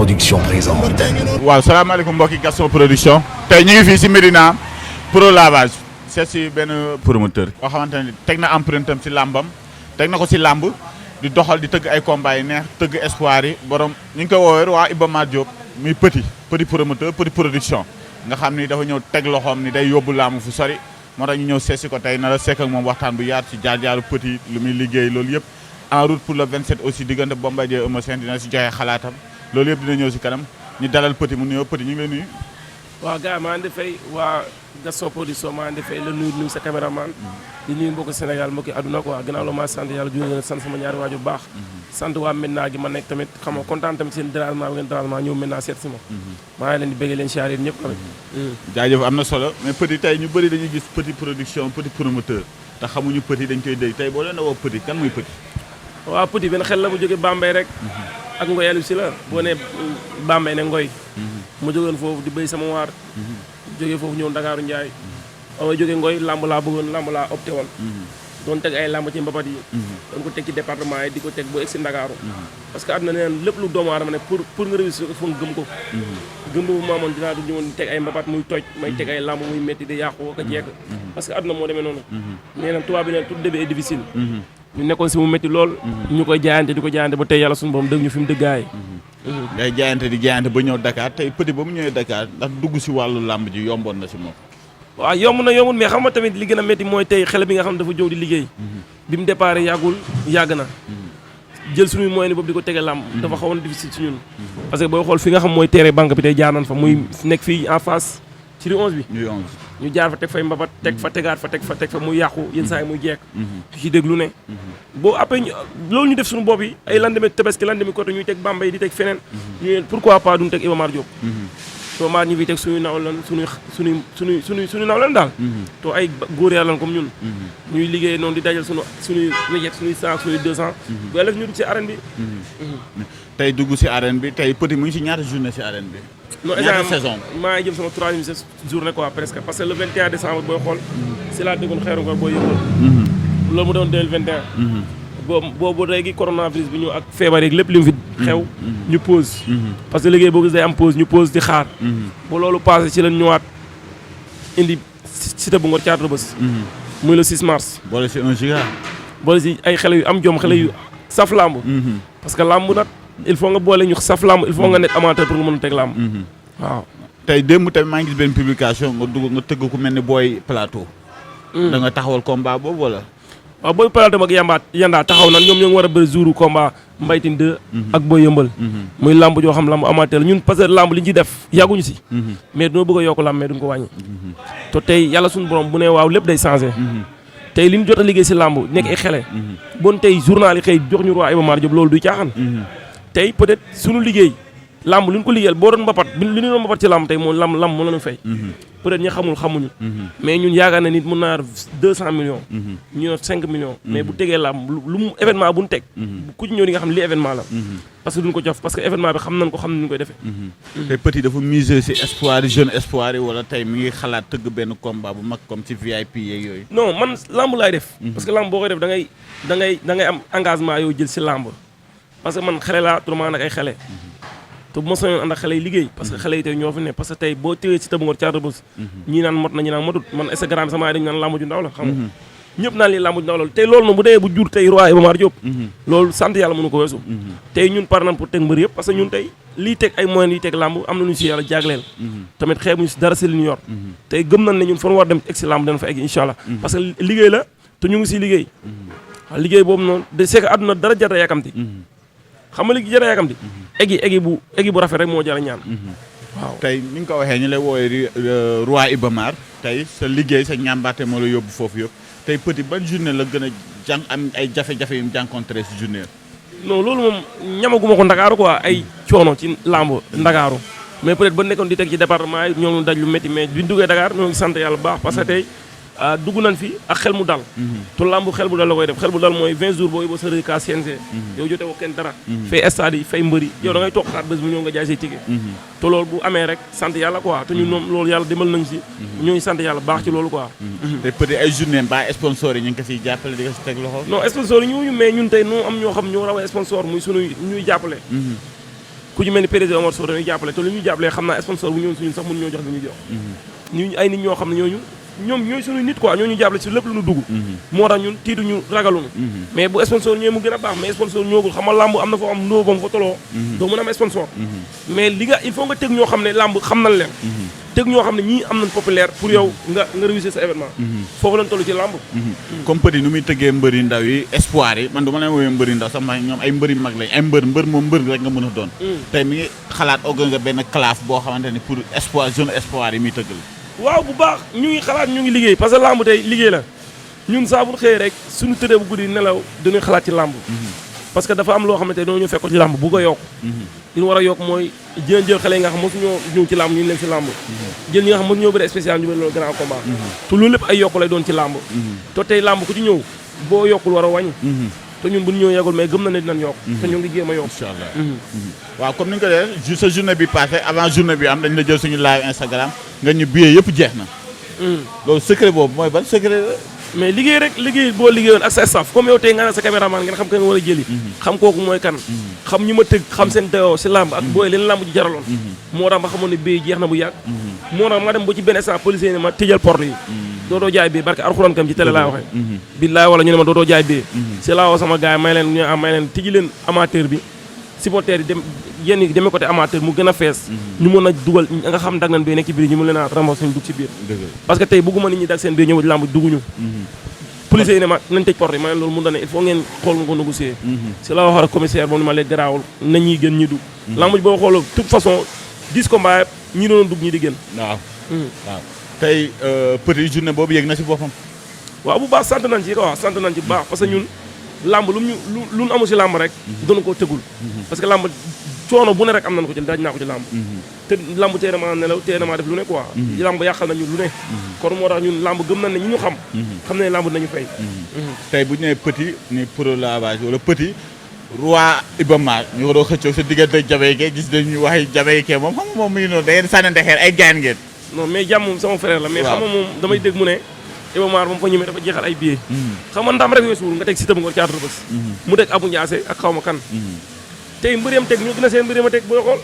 Production présente. waaw salaamaaleykum mbokki Gaston Production tey ñu ngi fii si Médina pro lavage c'est si benn promoteur boo xamante ne teg na empreinte am si làmbam teg na ko si làmb di doxal di tëgg ay combats yi neex tëgg espoir yi borom ñu ngi koy woowee Roi Iba Mar Diop muy petit promoteur Petit Production nga xam ni dafa ñëw teg loxoom ni day yóbbu làmb fu sori moo tax ñu ñëw seesi ko tey na la sekk ak moom waxtaan bu yaatu si jaar-jaaru petit lu muy liggéey loolu yëpp en route pour le 27 aussi diggante Bombardier Eumeu Sène dina si joxe xalaatam loolu yëpp dina ñëw si kanam ñu dalal petit mu nuyoo petit ñu ngi lay nuyu. waaw gars yi maa ngi fay waa Gaston Production maa ngi fay la nuyu sa caméraman di nuyu mbokki Sénégal mbokki àdduna quoi gannaaw la maa sant yàlla jur sant sama ñaari waajur baax sant waa Médina gi ma nekk tamit xam nga kontaan tamit seen dérangement bi ngeen dérangement ñëw Médina seet si ma maa ngi leen di bëggee leen siyaare ñëpp tamit jaajëf am na solo mais petit tey ñu bëri dañuy gis Petit Production petit promoteur te xamuñu petit dañ koy dégg tey boo leen a woo petit kan muy petit. waaw petit benn xel la bu jógee Bambey rek ak Ngoy Aliou si la boo nee Bambey ne Ngoy ma jógeen foofu di béy sama waar jógee foofu ñëw Ndakaaru Njaay ama jógee Ngoy lamb laa bëggoon lamb laa opté woon doon teg ay lamb ci mbapat yi doon ko teg ci département yi di ko teg boo egg si Ndakaaru parce que àdduna neen lépp lu doomu aadama ne pour nga réussir ko foog gëm ko gëm boobu maamoon dinaa du ñëwoon teg ay mbapat muy toj may teg ay lamb muy métti di yàqu ko jekk parce que àdduna moo demee noonu nee na tubaab bi ne tout début est difficile ñu nekkoon si mu métti lool ñu koy jaayante di ko jaayante ba tey yàlla suñu borom dëgg ñu fi mu dëggaay ngay jaayante di jaayante ba ñëw Dakar tey petit ba mu ñëwee Dakar ndax dugg si wàllu làmb ji yomboon na si moom. waaw yomb na yombul mais xam nga tamit li gën a métti mooy tey xale bi nga xam ne dafa jóg di liggéey bi mu départ yàgg na jël suñuy moyen boobu di ko tege làmb dafa xawoon difficile si ñun parce que booy xool fi nga xam mooy terrain banque bi tey jaar nañ fa muy nekk fii en face ci rue 11 bi ñu jaar fa teg fay mbabat teg fa tegaat fa teg fa muy yàqu yenn saa yi muy jekk ci déglu ne boo après loolu ñu def suñu bopp yi ay lendemain tabaski lendemain côté ñuy teg Bambey di teg feneen ñu pourquoi pas duñu teg Iba Mar Diop to maa ñu fi teg suñuy naw lan suñuy naw lan daal to ay góor yàlla lan comme ñun ñuy liggéey noonu di dajal suñuy wéjet suñuy 100 suñuy 200 bu ëllëg ñu dugg si arène bi tey dugg si arène bi tey petit mu ngi si ñaata journée si arène bi non ñaata saison maa ngi jëm sama 3e journée quoi presque parce que le 21 décembre booy xool si laa déggoon xeeru ngor booy yëngal loolu mu doon 2021 boobu léegi coronavirus bi ñëw ak feebar yeeg lépp li mu fi xew ñu pause parce que liggéey boo gis day am pause ñu pause di xaar ba loolu passé ci lañ ñëwaat indi cité bu ngor caatu bés muy le 6 mars boole si 1 giga boole si ay xale yu am jom xale yu saf lamb parce que lamb nag il faut nga boole ñu saf lamb il faut nga nekk amateur pour nga mën a teg lamb waaw tey démb tamit maa ngi gis benn publication nga dugg nga tëgg ku mel ni booy plateau da nga taxawal combat boobu wala waaw booy plateau ak yandaa taxaw nan ñoom ñoo ngi war a bëri jouru combat mbaytin 2 ak booy yëmbal muy lamb joo xam lamb amateur ñun parce que lamb li ñu ciy def yàgguñu si mais dañoo bëgg a yokk lamb mais duñ ko wàññi te tey yàlla suñu borom bu ne waaw lépp day changé tey li ñu jot a liggéey si lamb nekk ay xele bon tey journal yi xëy jox ñu Roi Iba Mar Diop loolu duy caaxaan tey peut-être suñu liggéey lamb li ñu ko liggéeyal boo doon mbapat li ñu doon mbapat ci lamb tey moom lamb mën nañu fay peut-être ñi xamul xamuñu mais ñun yaakaar na nit mën naa 200 millions ñu yor 5 millions mais bu tegee lamb lu mu événement bu ñu teg ku ci ñëw di nga xam li événement la parce que duñ ko jof parce que événement bi xam nañ ko xam nañ koy defee tey petit dafa miser si espoir yi jeune espoir yi wala tey mi ngi xalaat tëgg benn combat bu mag comme ci VIP yeeg yooyu non man lamb laay def parce que lamb boo koy def da ngay am engagement yow jël si lamb parce que man xale laa turement nag ay xale te bu ma soñoon ànd ak xale yi liggéey parce que xale yi tey ñoo fi ne parce que tey boo téwee si tëb ngoor caata bés ñii naan mot na ñi naan motut man Instagram bi sama dañu naan lamb ju ndaw la xam nga ñëpp naan lii lamb ju ndaw la tey loolu noonu bu demee bu jur tey Roi Iba Mar Diop loolu sant yàlla mënu ko weesu tey ñun par nan pour teg mbër yëpp parce que ñun tey lii teg ay moyens yi teg lamb am nañu si yàlla jaagleel tamit xeebuñu si dara si li ñu yor tey gëm nañ ne ñun fan war dem egg si lamb dana fa egg incha allah parce que liggéey la te ñu ngi si liggéey waaw liggéey boobu noonu de c'est que àdduna dara jar a yàkkamti xam nga li jërë yaakamti eggi bu rafet rek moo jar a ñaan waaw tey ni nga ko waxee ñu lay woowee Roi Iba Mar tey sa liggéey sa ñambaate moo la yóbbu foofu yëpp tey petit ban journée la gën a am ay jafe-jafe yu mu jànkontré si journée non loolu moom ñamaguma ko Ndakaaru quoi ay coono ci lamb Ndakaaru mais peut-être ba nekkoon di teg ci département yi ñoo ngi daj lu métti mais duñ duggee Dakar ñoo ngi sant yàlla bu baax parce que tey dugg nañ fi ak xel mu dal te lamb xel bu dal la koy def xel bu dal mooy 20 jours boo yóbboo sa reliquat CNG yow jotee ko kenn dara fay stade yi fay mbëri yow da ngay toog xaar bés bu ñëw nga jaay say ticket te loolu bu amee rek sant yàlla quoi te ñun moom loolu yàlla demal nañ si ñoo ngi sant yàlla baax ci loolu quoi te peut être ay journée ba sponsor yi ñu ngi ko siy jàppale di ko si teg loxo non sponsor yi ñëwuñu mais ñun tey noo am ñoo xam ñoo rawee sponsor muy suñuy ñuy jàppale ku ci mel ni PDG Omar Sow dañuy jàppale te lu ñuy jàppalee xam naa sponsor bu ñëw suñu sax mënu ñoo jox lu ñuy jox ñu ay nit ñoo xam ne ñoom ñooy suñu nit quoi ñooñu jàppale si lépp lu ñu dugg moo tax ñun tiituñu ragalunu mais bu sponsor ñëwee mu gën a baax mais sponsor ñoogul xam nga làmb am na foo am ndóo bam fa toloo doo mën a am sponsor mais li nga il faut nga teg ñoo xam ne làmb xam nañ leen teg ñoo xam ne ñii am nañ populaire pour yow nga réussir sa événement foofu lañ toll ci làmb comme Petit nu muy tëggee mbëri ndaw yi espoir yi man du ma leen woowee mbëri ndaw sax ma ñoom ay mbëri mag lañ ay mbër moom mbër rek nga mën a doon tey mi ngi xalaat organiser benn classe boo xamante ni pour espoir jeune espoir yi muy tëggal waaw bu baax ñu ngi xalaat ñu ngi liggéey parce que làmb tey liggéey la ñun saa bu xëyee rek suñu tëddee bu guddi nelaw dañuy xalaat ci làmb parce que dafa am loo xamante ne ñu fekk ci làmb bu ko yokk li ñu war a yokk mooy jël xale yi nga xam mosu ñoo ñëw ci làmb ñu leen ci làmb jël ñi nga xam mosu ñoo bëri spécial ñu bëri loolu grand combat te loolu lépp ay yokk lay doon ci làmb te tey làmb ku ci ñëw boo yokkul war a wàññi te ñun bu ñu ñëw yeggul mais gëm na ne dinañ yokk te ñu ngi jéem a yokk incha allah waaw comme ni nga ko dee sa journée bi passé avant journée bi am dañ la jël suñu live Instagram nga ñu billet yëpp jeex na loolu secret boobu mooy ban secret la mais liggéey rek liggéey boo liggéeyoon ak sa staff comme yow tey nga ne sa caméraman ngeen xam kan war a jëli xam kooku mooy kan xam ñi ma tëgg xam seen dayoo si làmb ak booy leen làmb ji jaraloon moo tax ma xamoon ne billet jeex na bu yàgg moo tax ma dem ba ci benn instant policier ne ma tëjal porte yi dootoo jaay billet barke alxuraan kam ci télé laa waxee billaay wala ñu ne ma dootoo jaay billet si laa woo sama gars yi may leen tijji leen amateur bi supporter yi dem yenn yi demee côté amateur mu gën a fees ñu mën a dugal nga xam dag nañ bi nekk ci biir ñu mën leen a remboursé ñu dugg ci biir parce que tey bëgguma nit ñi dag seen biir ñëw lamb dugguñu police yi ne ma nañ tëj porte yi ma leen loolu mun na ne il faut ngeen xool nga ko négocier si la wax rek commissaire boobu ni ma leen garaawul nañ ñuy gën ñi dugg lamb ji boo xooloo toute façon 10 combats ñi doon dugg ñi di gën waaw tey Petit journée boobu yëg na si boppam waaw bu baax sant nañ ci quoi sant nañ ci bu baax parce que ñun lamb lu amu si lamb rek doon koo tëggul parce que lamb coono bu ne rek am nañ ko ci daaj naa ko ci lamb te lamb tee na maa nelaw tee na maa def lu ne quoi lamb yàqal nañu lu ne kon moo tax ñun lamb gëm nañ ne ñi ñu xam ne lamb dinañu fay tey bu ñu nee Petit ni pro lavage wala Petit Roi Iba Mar ñu ko doo xëccoo sa diggante Jamaïcain gis dañuy wax Jamaïcain moom xam nga moom mi ngi noonu da ngeen sànnante xeer ay gaan ngeen non mais jàmm moom sama frère la mais xam nga moom damay dégg mu ne Iba Mar moom fa ñëmee dafa jeexal ay billets xam nga ndam rek weesuwul nga teg si tëb nga caatu bës mu teg Abou Ndiassé ak xaw ma kan tey mbëreem teg ñu gën a seen mbëreem a teg booy xool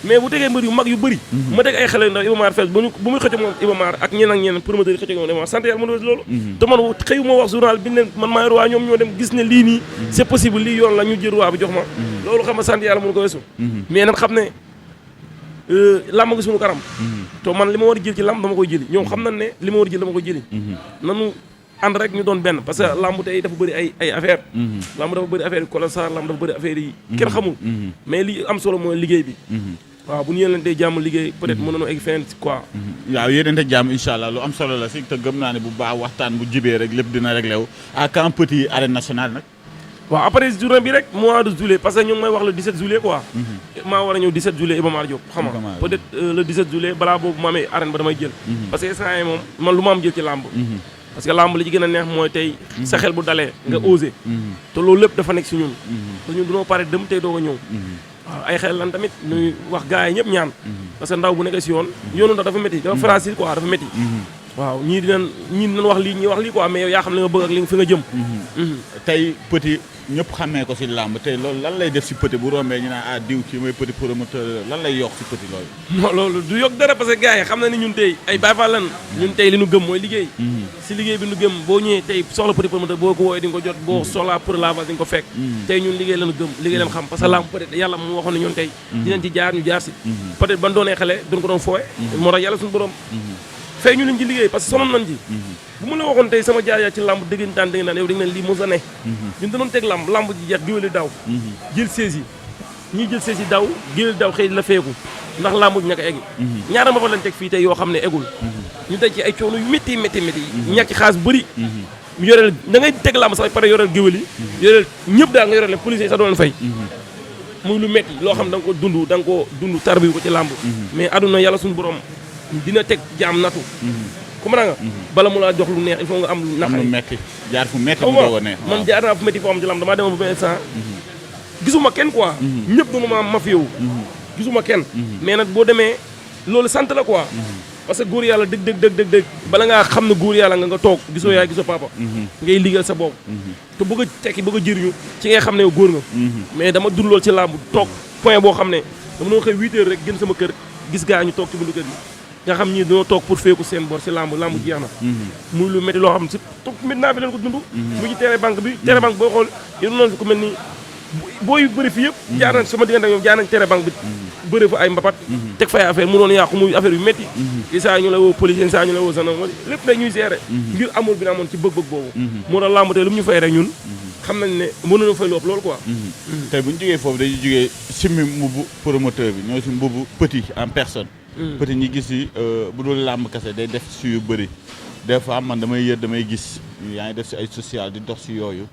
mais bu tegee mbër yu mag yu bëri ma teg ay xale yu ndaw Iba Mar fees bu muy xëcco moom Iba Mar ak ñeneen ak ñeneen promoteur yi xëcco moom Iba Mar sant yàlla mën a loolu te man xëyu ma wax journal bi ne man maay roi ñoom ñoo dem gis ne lii nii c'est possible lii yoon la ñu jël roi bi jox ma loolu xam nga sant yàlla mënu ko weesu mais nag xam ne làmb nga suñu karam to man li ma war a jël ci làmb dama koy jëli ñoom xam nañ ne li ma war a jël dama koy jëli nanu ànd rek ñu doon benn parce que làmb tey dafa bëri ay affaire làmb dafa bëri affaire yi colossal làmb dafa bëri affaire yi kenn xamul mais li am solo mooy liggéey bi waaw bu ñu yéenante jàmm liggéey peut-être mën nañoo egg feneen quoi waaw yéenante jàmm incha allah lu am solo la si te gëm naa ne bu baax waxtaan bu jibee rek lépp dina réglé wu à quand Petit arène nationale nag waaw après journée bi rek mois de juillet parce que ñu ngi may wax le 17 juillet quoi maa war a ñëw 17 juillet Iba Mar Diop xam nga peut-être le 17 juillet balaa boobu ma amee arène ba damay jël parce que instant yi moom man lu ma am jël ci làmb parce que làmb li ci gën a neex mooy tey sa xel bu dalee nga osé te loolu lépp dafa nekk si ñun te ñun dunoo pare dem tey doo ko ñëw waaw ay xel lan tamit ñuy wax gars yi ñëpp ñaan parce que ndaw bu nekkee si yoonu ndax dafa métti dafa fragile quoi dafa métti waaw ñii dinañ wax lii ñii wax lii quoi mais yow yaa xam li nga bëgg ak li fi nga jëm tey Petit ñëpp xamee ko si làmb tey loolu lan lay def si Petit bu rombee ñu naan diw kii mooy Petit promoteur lan lay yokk si Petit loolu non loolu du yokk dara parce que gars yi xam na ni ñun tey ay Baye Fall lan ñun tey li ñu gëm mooy liggéey si liggéey bi ñu gëm boo ñëwee tey soxla Petit promoteur boo ko woowee di nga ko jot boo soxlaa pour lavage di nga ko fekk tey ñun liggéey lañu gëm liggéey lañu xam parce que làmb peut-être yàlla mu waxoon ne ñun tey dinañ ci jaar ñu jaar si peut-être ban doonee xale duñ ko doon foowe moo tax yàlla suñu borom fay ñu liñ ci liggéey parce que sonoon nañ ci bu ma la waxoon tey sama jaar yaa ci làmb dëggantaan yow da nga naan lii mos a ne ñun danoon teg làmb ji jeex géwéli daw jël saisi ñii jël saisi daw géwéli daw xëy la feeku ndax làmb ji ñàkk a eggi ñaara ma fa lañ teg fii tey yoo xam ne eggul ñu teg ci ay coono yu métti yi ñàkk ci xaalis bëri yoreel da ngay teg làmb sax pare yoreel géwél yi yoreel ñëpp daal nga yoreel leen police yi sax doon fay muy lu métti loo xam da nga ko dund tarbi ko ci làmb mais aduna yàlla suñu borom dina teg jaam natu comprends nga bala mu laa jox lu neex il faut nga am lu naqari metti jaar fu metti bu doog a neex man jaar naa fu metti foo xam ci lamb damaa demoon ba benn instant gisuma kenn quoi ñëpp dunu ma fi yow gisuma kenn mais nag boo demee loolu sant la quoi parce que góor yàlla dëgg bala ngaa xam ne góor yàlla nga toog gisoo yaay gisoo papa ngay liggéeyal sa bopp te bëgg a tekki bëgg a jëriñu ci ngay xam ne góor nga mais dama dund loolu ci làmb toog point boo xam ne dama doon xëy 8 heures rek gën sama kër gis gaa ñu toog ci buntu kër gi nga xam ñii dañoo toog pour feeku seen bor si lamb jeex na muy lu métti loo xam si toog maintenant bi leen ko dund mu ci terrain banque bi terrain banque boo xool yéen noonu fi ku mel ni booy yu bëri fi yëpp jaar nañ sama diggante ñoom jaar nañ terrain banque bi bëri fa ay mbapat teg fay affaire mu doon yàqu muy affaire yu métti i saa ñu la woo police yi saa ñu la woo gendarmerie lépp nag ñuy gérer ngir amul bi na amoon ci bëgg-bëgg boobu moo tax lamb tey lu mu ñu fay rek ñun xam nañ ne mën nañu fay lu ëpp loolu quoi tey bu ñu jógee foofu dañuy jógee simmi mbubu promoteur bi ñoo si mbubu petit en personne petit ñi gis yi bu dul làmb kese day def si yu bëri des fois man damay gis yaa ngi def si ay social di dox si yooyu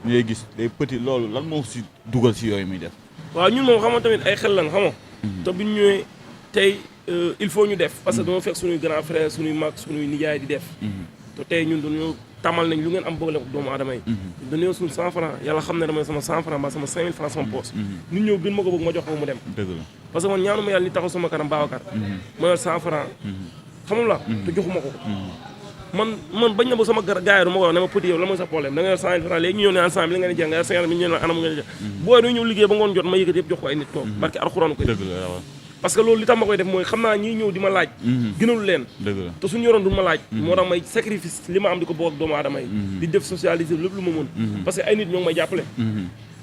ñu lay gis day petit loolu lan moo si dugal si yooyu muy def waaw ñun moom xamoon tamit ay xel lan xamoo te bu ñu ñëwee tey il faut ñu def parce que dama fekk suñuy grand frère suñuy mag suñuy nijaay di def te tey ñun dañoo tamal nañ lu ngeen am boole ko doomu aadama yi dañoo suñu 100 francs yàlla xam ne damay sama 100 francs mbaa sama 5000 francs sama poche nit ñëw gën ma ko bëgg ma jox ko mu dem dëgg la parce que man ñaanu ma yàlla ni taxaw sama kanam Babacar ma yor 100 francs xamul la te joxuma ko man bañ na ba sama gaay ma ko wax ne ma petit yow la mooy sa problème da nga yor 100 000 francs léegi ñu ñëw ne en 100 000 la ngeen di jël nga yor 50 000 ñu ne anam ngeen di jël booy du ñëw liggéey ba ngoon jot ma yëkkati yëpp jox ko ay nit toog barke alxuraan ko parce que loolu li tax ma koy def mooy xam naa ñiy ñëw di ma laaj gënalu leen te suñu yoroon du ma laaj moo tax may sacrifice li ma am di ko bokk ak doomu aadama yi di def socialiser lépp lu ma mën parce que ay nit ñoo ngi may jàppale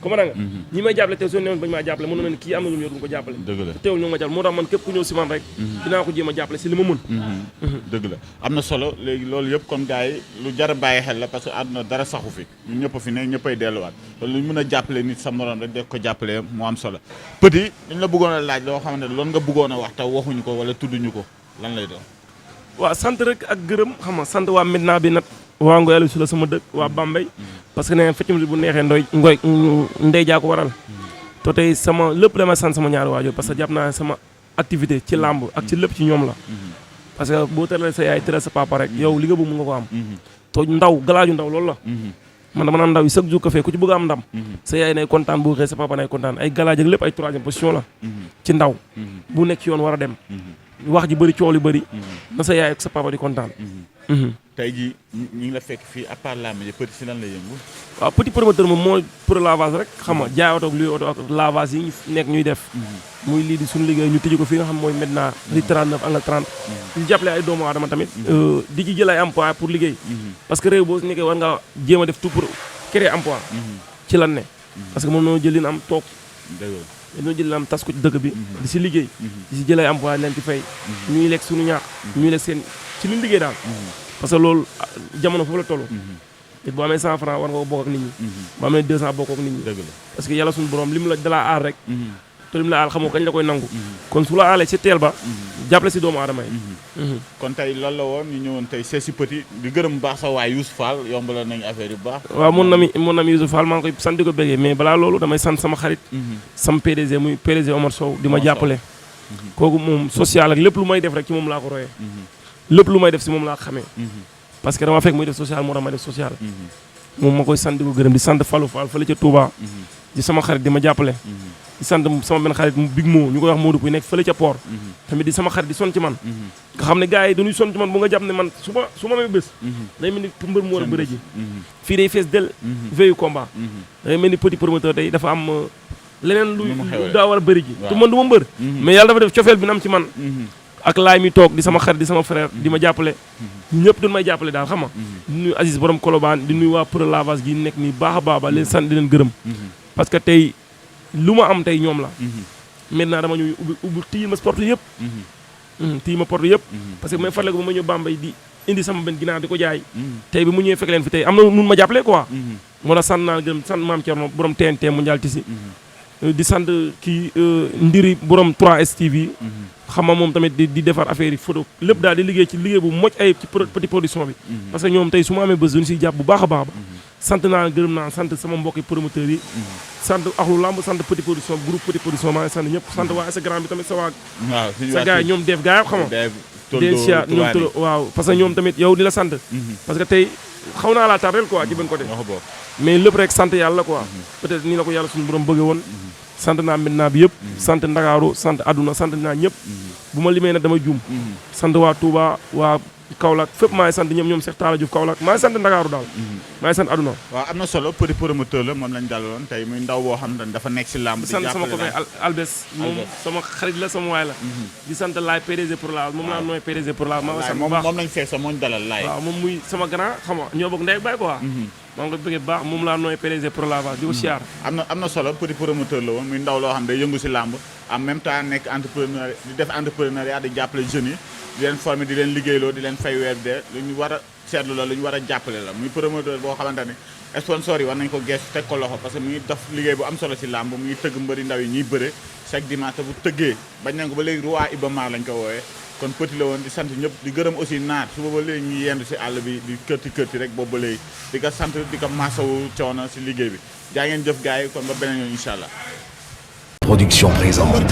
comprends nga ñi may jàppale te soo newoon bañ maa jàppale mën na ne kii am na lu mu yor du ko jàppale teewul ñoo ngi ma jàppale moo tax man képp ku ñëw si man rek dinaa ko jéem a jàppale si li ma mën dëgg la am na solo léegi loolu yëpp comme gars yi lu jar a bàyyi xel la parce que àdduna dara saxu fi ñun ñëpp fi ne ñëppay delluwaat loolu lu mën a jàppale nit sa morom rek def ko jàppale moo am solo petit dañ la bëggoon a laaj loo xamante ne loolu nga bëggoon a wax te waxuñu ko wala tudduñu ko lan lay doon waaw sant rek ak gërëm xam nga sant waa Medina bi nag waa Ngoyal su la sama dëkk waa Bambey parce que nee feccum li bu neexee ndey jaa ko waral te tey sama lépp damay sant sama ñaari waajur parce que jàpp naa sama activité ci làmb ak ci lépp ci ñoom la parce que boo tëralee sa yaay tëral sa papa rek yow li nga bëgg mun nga ko am te ndaw galaaju ndaw loolu la man dama naan ndaw yi chaque jour café ku ci bëgg am ndam sa yaay nay kontaan bu xëy sa papa nay kontaan ay galaaj ak lépp ay troisième position la ci ndaw bu nekk ci yoon war a dem wax ji bëri coow li bëri na sa yaay ak sa papa di kontaan tey jii ñu ngi la fekk fii à part la média petit si lan la yëngu waaw petit promoteur moom mooy pour lavage rek xam nga jaay oto ak luy oto ak lavage yi ñu nekk ñuy def muy lii di suñu liggéey ñu tëj ko fi nga xam mooy maintenant li 39 angle 30 ñu jàppale ay doomu aadama tamit di ci jël ay emploi pour liggéey parce que réew boo si nekkee war nga jéem a def tout pour créer emploi ci lan ne parce que moom noonu jël li am toog dañoo jël am tas ko ci dëkk bi di si liggéey di si jël ay emploi leen ci fay ñuy lekk suñu ñaax ñuy lekk seen ci luñ liggéey daal parce que loolu jamono foofu la toll te boo amee 100 francs war nga ko bokk ak nit ñi boo amee 200 bokk ak nit ñi parce que yàlla suñu borom li mu la dalaa aar rek te li mu la aar xamoo kañ la koy nangu kon su la aalee si teel ba jàppale si doomu aadama yi kon tey loolu la woon ñu ñëwoon tey c'est si petit di gërëm baax sa waay Youssou Fall yombaloon nañu affaire yu baax waaw mon ami Youssou Fall maa ngi koy sant di ko béggee mais balaa loolu damay sant sama xarit sama PDG muy PDG Omar Sow di ma jàppale kooku moom social ak lépp lu may def rek ci moom laa ko royee lépp lu may def si moom laa ko xamee parce que dama fekk muy def social moo tax may def social moom ma koy sant di ko gërëm di sant Fallou Fall fële ca Touba di sama xarit di ma jàppale di sant sama benn xarit big moo ñu koy wax Modou Pouy nekk fële ca port tamit di sama xarit di son ci man nga xam ne gars yi dañuy son ci man bu nga jàpp ne man su ma amee bés day mel ni mbër mu war a bëre ji fii day fees del veillu combat day mel ni petit promoteur tey dafa am leneen lu daa war a bëri ji te man du ma mbër mais yàlla dafa def cofeel bi na am ci man ak laay mi toog di sama xarit di sama frère di ma jàppale ñëpp doon may jàppale daal xam nga di nuyu Aziz borom Colobane di nuyu waa Pro Lavage gi nekk nii baax a baax ba leen sant di leen gërëm parce que tey lu ma am tey ñoom la maintenant dama ñëw ubbi tiyil ma porte yëpp tiyil ma porte yëpp parce que may farle ko ba ma ñëw Bambey di indi sama benn ginaar di ko jaay tey bi mu ñëwee fekk leen fi tey am na nun ma jàppale quoi moo la sant naa gërëm sant maam Thierno borom TNT mondial tisi di sant kii ndiri borom 3STV xam nga moom tamit di defar affaire yi photo lépp daal di liggéey ci liggéey bu mocc ay ci petit production bi parce que ñoom tey su ma amee bés duñu siy jàpp bu baax a baax ba sant naa gërëm naa sant sama mbokki promoteurs yi sant axlu lamb sant petit production groupe petit production maa ngi sant ñëpp sant waa Instagram bi tamit sa waa sa gars yi ñoom def gars yi xam nga déjà ñoom tolo waaw parce que ñoom tamit yow di la sant parce que tey xaw naa laa tardel quoi ci benn côté mais lépp rek sant yàlla quoi peut-être nii la ko yàlla suñu borom bëgge woon sant naa Medina bi yëpp sant Ndakaaru sant àdduna sant naa ñëpp bu ma limee nag dama juum sant waa Touba waa Kaolack fépp maa ngi sant ñoom Cheikh Talla Diouf Kaolack maa ngi sant Ndakaaru daal maa ngi sant aduna. waaw am na solo Petit promoteur la moom lañ dalaloon tey muy ndaw boo xam ne dafa nekk si làmb. di sant sama jàppale copain Albes moom sama xarit la sama waay la. di sant laay PDG pour la moom laa nooy PDG pour la maa ngi sant bu baax moom lañ fekk sax moo ñu dalal laay. waaw moom muy sama grand xam nga ñoo bokk ndey ak baay quoi. maa ngi koy bëggee baax moom laa nooy PDG pour la di ko siyaar. am na solo Petit promoteur la woon muy ndaw loo xam ne day yëngu si làmb en même temps nekk entrepreneur di def entrepreneuriat di jàppale jeunes yi di leen former di leen liggéeyloo di leen fay weer de lu ñu war a seetlu la lu ñu war a jàppale la muy promoteur boo xamante ni sponsor yi war nañ ko gees teg ko loxo parce que mu ngi def liggéey bu am solo si làmb mu ngi tëgg mbëri ndaw yi ñuy bëre chaque dimanche bu tëggee bañ nañ ko ba léegi Roi Iba Mar lañ ko woowee kon Petit la woon di sant ñëpp di gërëm aussi naat suba ba léegi ñu yendu si àll bi di kërti rek boobu ba léegi di ko sant di ko maasawu coono si liggéey bi jaa ngeen jëf gars yi kon ba beneen yoon incha allah. Production présente